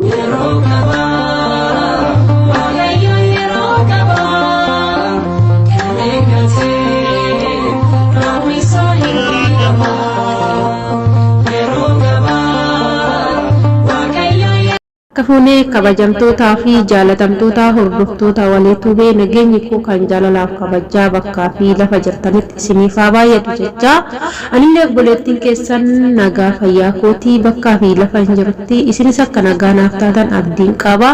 Yeroo qaba, Waaqayyo yeroo qaba, kan eeggatee raawwisaa yeroo qaba. Yeroo qaba, Waaqayyo. Akka fuunee kabajamtootaa fi jaalatamtoota hordoftoota Walee Tube nageenyi koo kan jaalalaaf kabajjaa bakkaa fi lafa jirtanitti isiniif haa baay'atu jechaa anillee obboleettiin keessan nagaa fayyaa kootii bakkaa fi lafa hin jirutti isinis akka nagaa naaf taatan abdiin qaba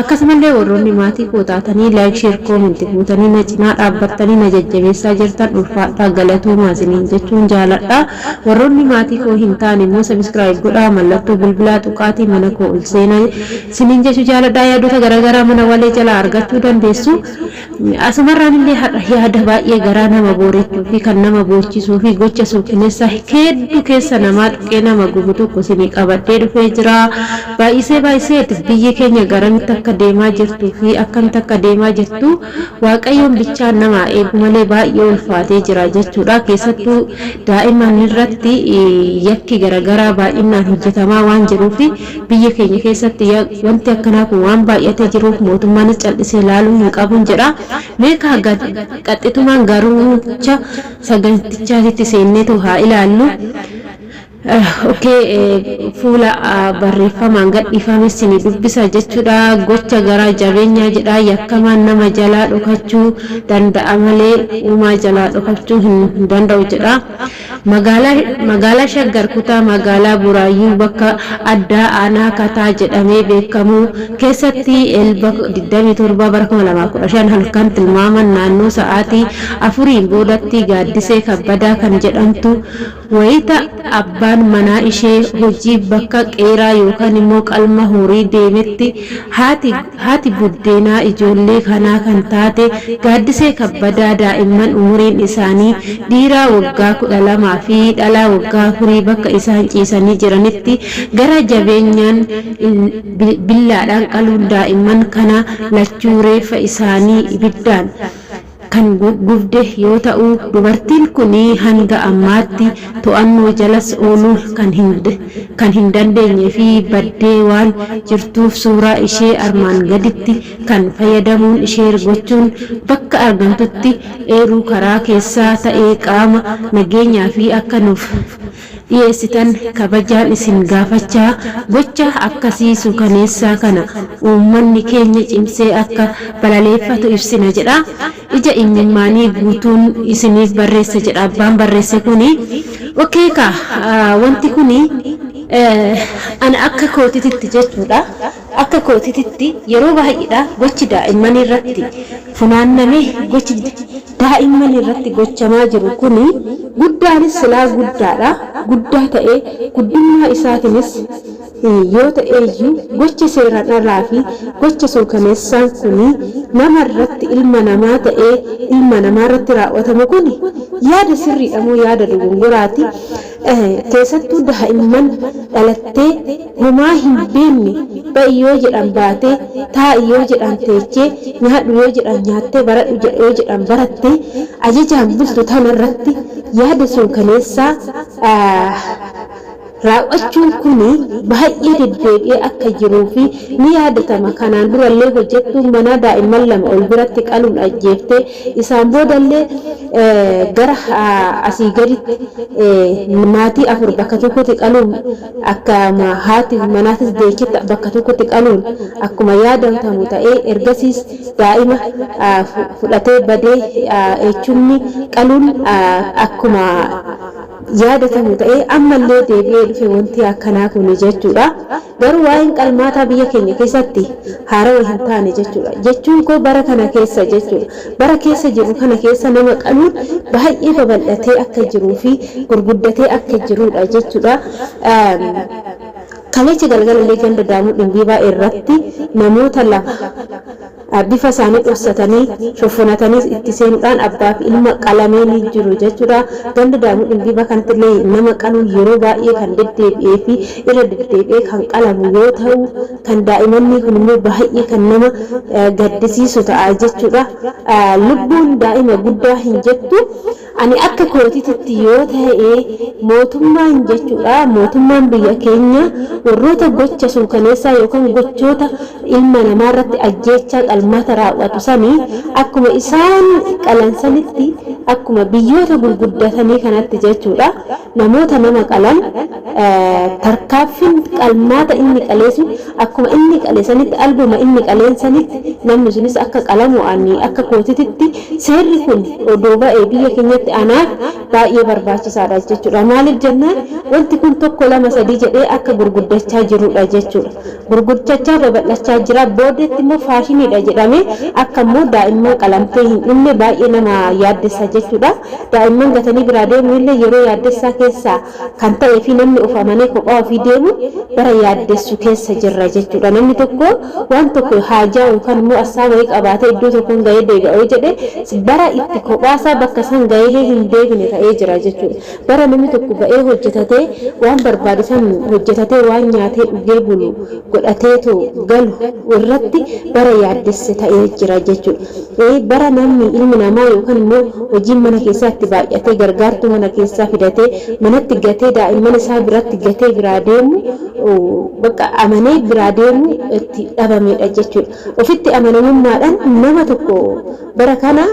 akkasumallee warroonni maatii koo taatanii like share comment gootanii na cinaa dhaabbattanii na jajjabeessaa jirtan ulfaadhaa galatoomaa isiniin jechuun jaaladha. Warroonni maatii koo hin taane immoo subscribe godhaa mallattoo bilbilaa tuqaatii mana koo ol seenaa isiniin jechuu jaaladha. Yaadota garaagaraa mana walee jalaa argachuu dandeessu. Asumarraan illee har'a yaada baay'ee garaa nama boorechuu fi kan nama boochisuu fi gocha suukineessaa hedduu keessa namaa tuqee nama gubu tokko isinii qabadhee dhufee jira. Baay'isee baay'isee biyyi keenya garamitti akka deemaa jirtuu fi akkamitti akka deemaa jirtu Waaqayyoon bichaan nama haa eegu malee baay'ee ulfaatee jira jechuudha. Keessattuu daa'imman irratti yakki garagaraa baay'inaan hojjetamaa waan jiruuf biyya keenya keessatti wanti akkanaa kun waan baay'atee jiruuf mootummaanis cal'isee ilaaluu hin qabun jedha. Mee kaa qaxxitumaan garuucha sagantichaatitti seenneetu haa ilaallu. Okay, fuula barreeffamaan gadhiifame sini dubbisa jechuudha. Gocha garaa jabeenyaa jedha. Yakkamaan nama jalaa dhokachuu danda'a malee uumaa jalaa dhokachuu hin danda'u jedha. Magaalaa Shaggar kutaa magaalaa Buraayyuu bakka addaa aanaa Kataa jedhamee beekamu keessatti Elba 27 bara 2015 halkan tilmaaman naannoo sa'aatii afuriin boodatti Gaaddisee Kabbadaa kan jedhamtu Wayita abbaan manaa ishee hojiif bakka qeeraa yookaan immoo qalma horii deemetti haati haati buddeenaa ijoollee kanaa kan taate Gaaddisee Kabbadaa daa'imman umuriin isaanii dhiiraa waggaa 12 fi dhalaa waggaa afurii bakka isaan ciisanii jiranitti gara jabeenyaan billaadhaan qaluun daa'imman kana lachuu reeffa isaanii ibiddaan kan gubde yoo ta'u, dubartiin kun hanga ammaatti to'annoo jalas ooluu kan hin dandeenye fi baddee waan jirtuuf suuraa ishee armaan gaditti kan fayyadamuun share gochuun bakka argamtutti eeruu karaa keessaa ta'ee qaama nageenyaa fi akka nuuf dhiyeessitan kabajaan isin gaafachaa gocha akkasii suukaneessaa kana uummanni keenya cimsee akka balaleeffatu ibsina jedha. Ija imimmaanii guutuun isiniif barreesse jedha abbaan barreesse kuni. Okay kaa wanti kuni ana akka kootititti jechuudha. Akka kootititti yeroo baay'eedha gochi daa'immanii irratti funaannamee gochi daa'imman irratti gochamaa jiru kuni guddaanis silaa guddaadha. Guddaa ta'ee guddummaa isaatiinis yoo ta'eeyyuu gocha seeraan alaa fi gocha suukaneessaan kuni nama irratti ilma namaa ta'ee ilma namaa irratti raawwatamu kuni yaada sirriidha moo yaada dogongoraati? Keessattuu daa'imman dhalattee homaa hin beekne ba'i yoo jedhan baatee, taa'i yoo jedhan teechee, nyaadhu yoo jedhan nyaattee, baradhu yoo jedhan barattee ajajaan bultu tana irratti yaada suukaneessaa raawwachuun kuni baay'ee deddeebi'ee akka jiruu fi ni yaadatama. Kanaan durallee hojjettuun manaa daa'imman 2 ol biratti qaluun ajjeeftee isaan boodallee gara asii gaditti maatii 4 bakka tokkotti qaluun akkuma haati manaatis deechetti bakka tokkotti qaluun akkuma yaadatamu ta'ee ergasiis daa'ima fudhatee badee eechumni qaluun akkuma yaadatamu ta'ee ammallee deebi'ee dhufe wanti akkanaa kuni jechuudha. Garuu waa'een qalmaataa biyya keenya keessatti haarawa hin taane jechuudha. Jechuun koo bara kana keessa jechuudha. Bara keessa jirru kana keessa nama qaluun baay'ee babal'atee akka jiruu fi gurguddatee akka jiruudha jechuudha. Kaleecha galgalallee ganda Daamuu Dhimbiibaa irratti namoota 2 Bifa isaanii dhossatanii, shoffonatanii itti seenuudhaan abbaa fi ilma qalamee ni jiru jechuudha. Ganda Daamuu Dhimbiibaa kanatti illee nama qaluun yeroo baay'ee kan deddeebi'ee fi irra deddeebi'ee kan qalamu yoo ta'u, kan daa'imannii kun immoo baay'ee kan nama gaddisiisu ta'a jechuudha. Lubbuun daa'ima guddaa hin jettu. Ani akka kootitti yoo ta'e, mootummaan jechuudha, mootummaan biyya keenya warroota gocha suukaneessaa yookaan gochoota ilma namaa irratti ajjeechaa qalmaata raawwatu sanii akkuma isaan qalan sanitti, akkuma biyyoota gurguddatanii kanatti jechuudha, namoota nama qalan tarkaaffiin qalmaata inni qaleessu akkuma inni qale sanitti, albuma inni qaleen sanitti namni sunis akka qalamu, ani akka kootitti seerri kun odoo ba'ee biyya keenyatti anaaf baay'ee barbaachisaadha jechuudha. Maaliif jennaan, wanti kun tokko, lama, sadii jedhee akka gurguddachaa jirudha jechuudha. Gurguddachaa babal'achaa jira. Booddeetti immoo faashiniidha jedhamee akka immoo daa'imman qalamtee hin dhumne baay'ee nama yaaddessa jechuudha. Daa'imman gatanii biraa deemu illee yeroo yaaddessaa keessaa kan ta'ee fi namni of amanee kophaa ofii deemu bara yaaddessu keessa jirra jechuudha. Namni tokko waan tokko haajaa yookaan immoo assaa wayii qabaatee iddoo tokkoon gahee deebi'a yoo jedhe, bara itti kophaasaa bakka san gahee hin deebine ta'ee jira jechuudha. Bara namni tokko ba'ee hojjetatee, waan barbaade san hojjetatee, waan nyaatee dhugee bulu godhateetu galu irratti bara yaaddesse ta'ee jira jechuudha. Bara namni ilmi namaa yookaan immoo hojiin mana keessaa itti baay'atee, gargaartuu mana keessaa fidatee manatti gatee, daa'imman isaa biratti gatee biraa deemu, bakka amanee biraa deemu itti dhabamedha jechuudha. Ofitti amanamummaadhaan nama tokko bara kana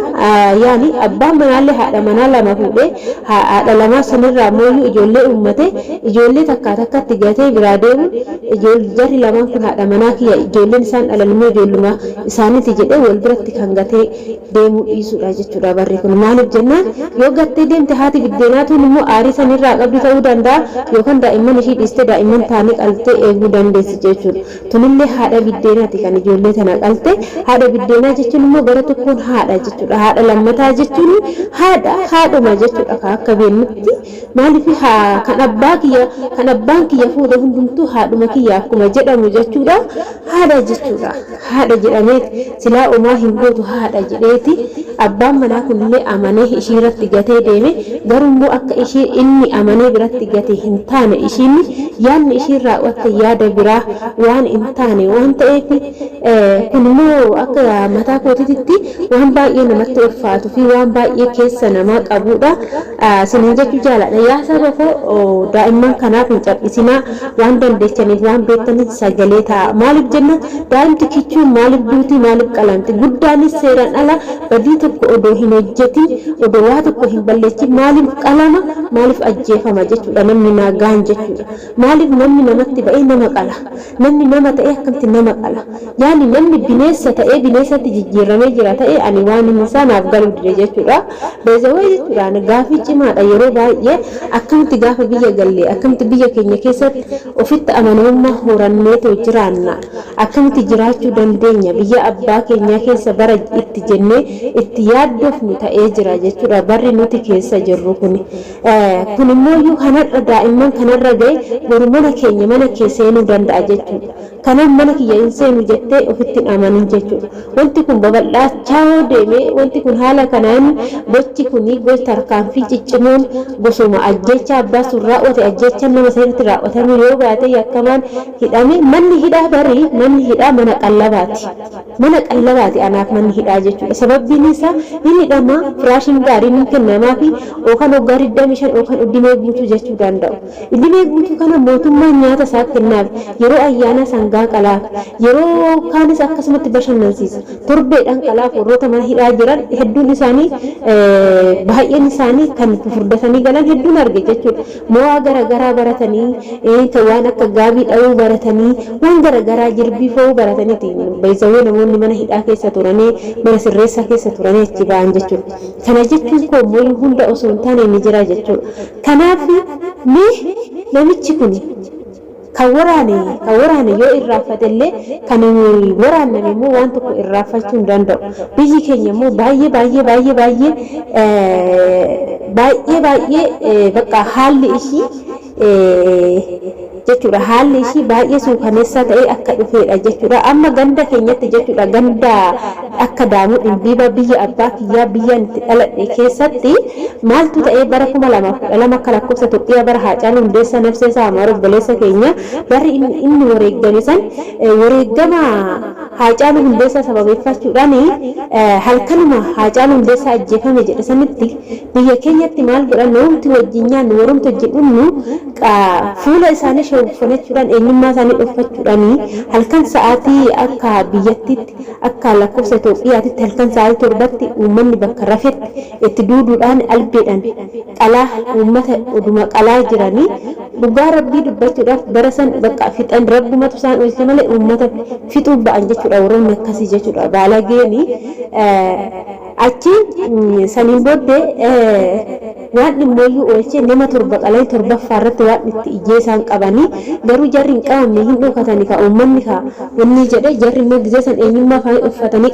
yaani abbaan manaallee haadha manaa lama fuudhee, haadha lamaa sanirraa ammoo ijoollee uummate, ijoollee takkaa takkatti gatee biraa deemu, jarri lamaan kun haadha manaa kiyya, ijoolleen isaan dhalan immoo ijoolluma isaaniiti jedhee wal biratti kan gatee deemuu dhiisudha jechuudha barri kun. Maaliif jennaan, yoo gattee deemte haati biddeenaa tun immoo aarii sanirraa qabdu ta'uu danda'a, yookaan daa'imman ishii dhiistee daa'imman taanii qaltee eeguu dandeessi jechuudha. Tunillee haadha biddeenaati kan ijoollee tana qalte. Haadha biddeenaa jechuun immoo gara tokkoon haadha jechuudha. Haadha lammataa jechuun haadha haadhuma jechuudha akka beennutti. Maaliif, kan abbaa kiyya, kan abbaan kiyya fuudhe hundumtuu haadhuma kiyya akkuma jedhamu jechuudha. Haadha jechuudha. Haadha jedhameeti silaa omaa hin gootu haadha jedheeti abbaan manaa kunillee amanee ishii irratti gatee deeme. Garuu akka ishii inni amanee biratti gate hin taane, ishiin yaadni ishiin raawwatte yaada biraa waan hin taane waan ta'eef, kun immoo akka mataa kootiitti waan baay'ee namatti ulfaatuu fi waan baay'ee keessa namaa qabudha. Sinin jechuu jaaladha. Yaa saba koo, daa'imman kanaaf hin cal'isinaa, waan dandeechaniif, waan beektaniif sagalee ta'a. Maaliif jenna, daa'imti kichuun maaliif duuti, maaliif qalamti? Guddaanis seeraan ala badii tokko odoo hin hojjetin, odoo waa tokko hin balleessin maaliif qalama, maaliif ajjeefama jechuudha namni nagaan jechuudha. Maaliif namni namatti ba'ee nama qala? Namni nama ta'ee akkamitti nama qala? Yaani namni bineensa ta'ee bineensatti jijjiiramee jira ta'e, ani waan inni isaa naaf galuu dide jechuudha. Beezawee jechuudhaan gaafii cimaadha. Yeroo baay'ee akkamitti gaafa biyya galle, akkamitti biyya keenya keessatti ofitti amanamummaa horanneetoo jiraanna, akkamitti jiraachuu dandeenya biyya abbaa keenyaa keessa bara itti jennee itti yaaddofnu ta'ee jira jechuudha barri nuti keessa jirru kuni. Kun immoo kanarra daa'imman kanarra ga'e, boru mana keenya, mana kee seenuu danda'a jechuudha. Kanaaf mana kiyya hin seenu jettee ofitti hin amanin jechuudha. Wanti kun babal'achaa yoo deeme, wanti kun haala kanaan, gochi kun gosa tarkaanfii ciccimoon gosuma ajjeechaa abbaa sun raawwate, ajjeechaan nama seeratti raawwatamuu yoo baate, yakkamaan hidhame, manni hidhaa barii, manni hidhaa mana qallabaati. Mana qallabaati anaaf manni hidhaa jechuudha. Sababbiin isaa hin hidhama, firaashiin gaariin hin kennamaa fi yookaan waggaa 25 yookaan iddimee guutuu jechuu danda'u. Iddimee guutuu kana mootummaan nyaata isaa kennaaf, yeroo ayyaanaa sangaa qalaaf, yeroo kaanis akkasumatti bashannansiisa. Torbeedhaan qalaaf. Warroota mana hidhaa jiran hedduun isaanii, baay'een isaanii kan furdatanii galan hedduun arge jechuudha. Mo'aa garaagaraa baratanii, waan akka gaabii dha'uu baratanii, waan garaagaraa jirbii fo'uu barataniiti. Beezawee namoonni mana hidhaa keessa turanii, mana sirreessaa keessa turanii achi ba'an jechuudha. Kana jechuun koo immoo hunda osoo hin taane ni jira jechuudha. Kanaaf mee namichi kun kan waraane yoo irraanfate illee, kan waraanname immoo waan tokko irraanfachuu hin danda'u. Biyyi keenya immoo baay'ee baay'ee baay'ee baay'ee baay'ee baay'ee bakka haalli ishii jechuudha. Haalli ishii baay'ee suukaneessaa ta'ee akka dhufeedha jechuudha. Amma ganda keenyatti jechuudha, ganda akka Daamuu Dhimbiiba, biyya abbaa kiyyaa, biyya itti dhaladhe keessatti maaltu ta'ee, bara 2012 akka lakkoofsa Itoophiyaa, bara Haacaaluu Hundeessaa, nafsee isaa amaara, obboleessa keenya, barri inni wareegame san, wareegama Haacaaluu Hundeessaa sababeeffachuudhaan halkanuma Haacaaluu Hundeessaa ajjeefame jedhe sanitti biyya keenyatti maal godhan, namumti wajjin nyaannu, warrumti wajjin dhugnu fuula isaanii shawwifanachuudhaan, eenyummaa isaanii dhokfachuudhaan, halkan sa'aatii akka biyyattiitti, akka lakkoofsa Itoophiyaatitti halkan sa'aatii 7tti uummanni bakka rafetti itti duuduudhaan albeedhaan qalaa, uummata oduma qalaa jiranii. Dhugaa Rabbii dubbachuudhaaf, bara san bakka fixan, Rabbumatu isaan oolche malee uummata fixuu ba'an jechuudha warroonni akkasii jechuudha baalageeni. Achi saniin booddee waan dhimmooyyuu oolchee nama torba qalanii, torbaffaa irratti waan itti ijjee isaan qabanii, garuu jarri hin qabamne, hin dhokatani. Ka uummanni ka wanni jedhe, jarri immoo gizee san eenyummaa isaanii uffatanii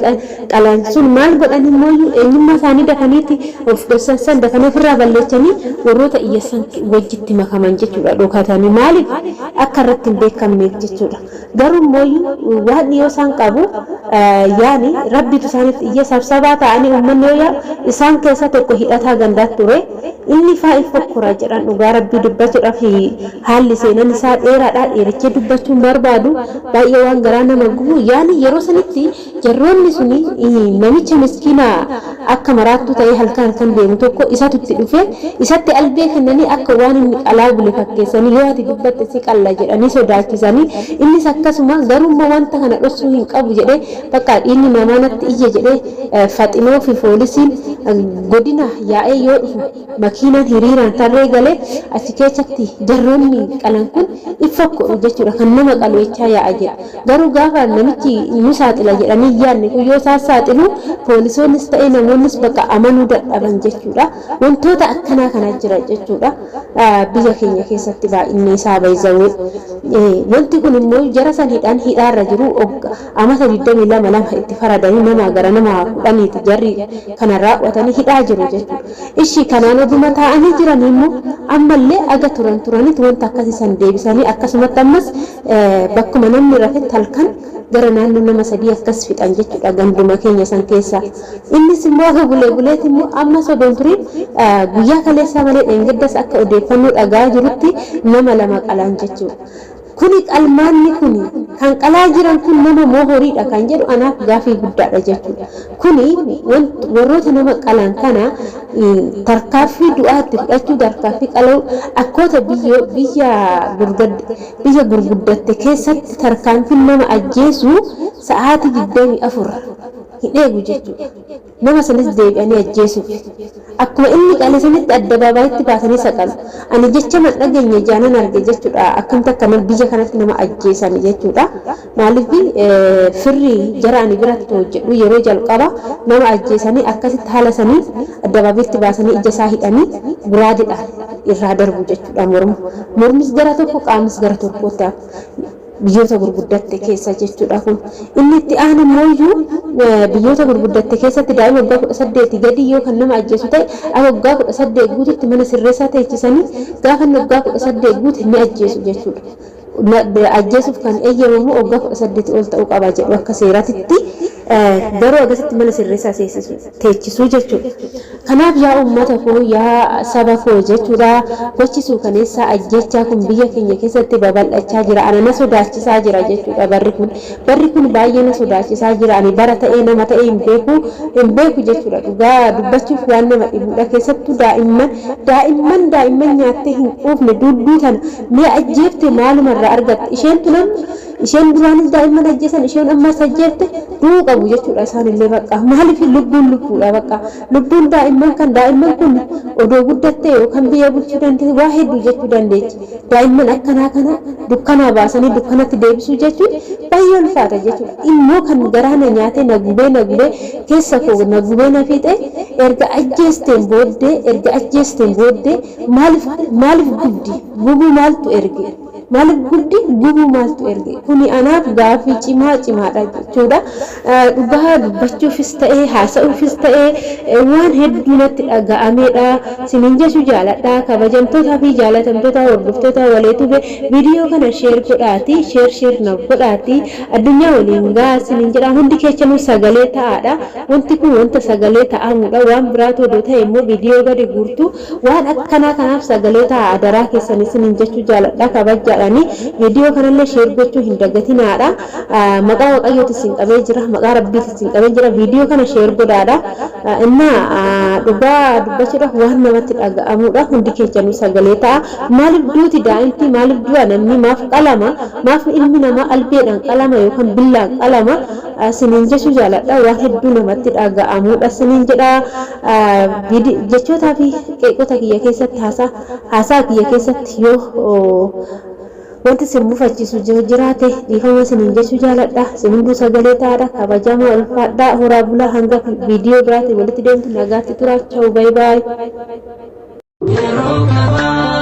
qalan sun maal godhan immooyyuu, eenyummaa isaanii dafaniiti of dhossan san dafanii ofirraa balleechanii warroota iyyassan wajjitti makaman jechuudha, dhokatanii, maaliif akka irratti hin beekamneef jechuudha. Garuu immooyyuu waan dhiyoo isaan qabu, yaani Rabbitu isaanitti iyyee, sabsabaa ta'anii uummanni yoo yaa'u, isaan keessaa tokko hidhataa gandaa ture. Inni faa in fokkora jedhan. Dhugaa Rabbii dubbachuudhaaf, haalli seenan isaa dheeraadha, dheerichee dubbachuun barbaadu, baay'ee waan garaa nama gubu. Yaani yeroo sanitti jarroonni suni namicha miskiina akka maraattuu ta'ee halkan halkan deemu tokko isatu itti dhufe, isatti albee kennanii, akka waan inni qalaa bule fakkeessanii, yoo ati dubbatte si qalla jedhanii sodaachisanii, innis akkasuma garuu immoo wanta kana dhoksuu hin qabu jedhee, bakka dhiigni namaa natti iyye jedhee, faxinoo fi poolisiin godina yaa'ee yoo dhufu, makiinaan hiriiraan tarree galee, achi keessatti jarroonni qalan kun in fokkoru jechuudha, kan nama qalu jechaa yaa'a jedha. Garuu gaafa namichi nu saaxila jedhanii hin yaadne kun yoo isaan saaxilu, poolisoonnis ta'ee namoonnis bakka amanuu dadhaban jechuudha. Wantoota akkanaa kana jira jechuudha. Biyya keenya keessatti baay'inni isaa baay'izawee. Wanti kun immoo jara san hidhaan hidhaarra jiru amata 22 lama itti faradanii, nama gara nama 10ti jarri kana raawwatanii hidhaa jiru jechuudha. Ishi kanaan oduma taa'anii jiranii immoo ammallee aga turan turanitti wanta akkasii san deebisanii, akkasumatti ammas bakkuma namni rafetti halkan gara naannoo nama sadii akkas fixan jechuudha ganduma keenya san keessa. Innis immoo akka bulee buleeti immoo ammas odoon turiin, guyyaa kaleessaa malee dheengaddas akka odeeffannoo dhagaa jirutti nama lama qalan jechuudha. Kuni qalmaanni kuni kan qalaa jiran kun nama moo horiidha kan jedhu anaaf gaafii guddaadha jechuudha. Kuni warroota nama qalan kana tarkaaffii du'aatti fudhachuu, tarkaaffii qaluu akkoota biyya gurguddatte keessatti tarkaanfiin nama ajjeesu sa'aatii 24 hin eegu jechuudha. Nama sanis deebi'anii ajjeesuuf. Akkuma inni qale sanitti addabaabayitti baasanii saqalu. Ani jecha man dhageenye jaanan arge jechuudha. Akkamitti akka biyya kanatti nama ajjeesani jechuudha. Maaliif, firri jara ani biratti hojjedhu yeroo jalqaba nama ajjeesanii, akkasitti haala sanii addabaabayitti baasanii, ija isaa hidhanii, guraadeedhaan irraa darbu jechuudha morma. Mormis gara tokko, qaamis gara tokkotti hafu. Biyyoota gurguddatte keessa jechuudha kun. Inni itti aanu immoo biyyoota gurguddatte keessatti daa'ima waggaa 18 gadi yoo kan nama ajjeesu ta'e, akka waggaa 18 guututti mana sirreessaa teechisanii, gaafa inni waggaa 18 guute ni ajjeesu jechuudha. Ajjeesuuf kan eeyyamamu waggaa 18 ol ta'uu qaba jedhu akka seeratitti, garuu agasitti mana sirreessaa teechisuu jechuudha. Kanaaf yaa uummata koo, yaa saba koo jechuudha, gochi suukaneessaa ajjechaa kun biyya keenya keessatti babal'achaa jira. Ana na sodaachisaa jira jechuudha barri kun. Barri kun baay'ee na sodaachisaa jira. Ani bara ta'ee nama ta'ee hin beeku, hin beeku jechuudha. Dhugaa dubbachuuf waan nama dhibudha. Keessattuu daa'imman, daa'imman, daa'imman nyaattee hin quufne duudduu tana mee ajjeefte maalumarraa argatte? Isheen tun amma, isheen duraanis daa'imman ajjeesan, isheen ammas ajjeefte, du'uu qabu jechuudha isaanillee bakka. Maaliif, lubbuun lubbuudha bakka. Lubbuun daa'imman kan, daa'imman kun odoo guddattee yookaan biyya bulchuu dandeesse, waa hedduu jechuu dandeechi. Daa'imman akkanaa kana dukkanaa baasanii dukkanatti deebisuu jechuun baay'ee ulfaata jechuudha. Immoo kan garaa na nyaatee, na gubee, na gubee keessa koo na gubee na fiixee, erga ajjeesteen booddee maaliif gubdi? Gubuu maaltu erge? Maaliif gubdi? Gubuu maaltu erge? Kuni anaaf gaaffii cimaa cimaadha jechuudha. Dhugaa dubbachuufis ta'ee haasa'uufis ta'ee waan hedduu natti dhaga'ameedha. Sinin jechuu jaaladha. Kabajamtootaa fi jaalatamtoota hordoftoota waleetube, viidiyoo kana share godhaati. Share, share naaf godhaati. Addunyaa waliin gaa sinin jedha. Hundi keessanuu sagalee ta'aadha. Wanti kun wanta sagalee ta'amudha. Waan biraatu odoo ta'e immoo viidiyoo gadi guurtu. Waan akkanaa kanaaf sagalee ta'a, adaraa keessanii sinin jechuu jaaladha. Kabajaadha. guddaadhaani. Viidiyoo kanallee sheer gochuu hin dagatinaadha. Maqaa Waaqayyooti isin qabee jira, maqaa Rabbiiti isin qabee jira. Viidiyoo kana sheer godhaadha. Innaa dhugaa dubbachuudhaaf waan namatti dhaga'amuudha. Hundi keessanuu sagalee ta'a. Maaliif duuti daa'imti? Maaliif du'a namni? Maaf qalama? Maaf ilmi namaa albeedhaan qalama yookaan billaan qalama? Siniin jechuu jaaladha. Waan hedduu namatti dhaga'amuudha siniin jedha. Jechootaa fi qeeqota kiyya keessatti haasaa haasaa kiyya keessatti yoo wanti isin mufachiisu jiraate dhiifama isiniin jechuu jaaladha. Isin hunduu sagalee ta'aadha. Kabajamaa ulfaadhaa horaa bulaa hanga viidiyoo biraatiin walitti deemtu nagaatti turaa. Chau, bye bye. Yeroo gabaa.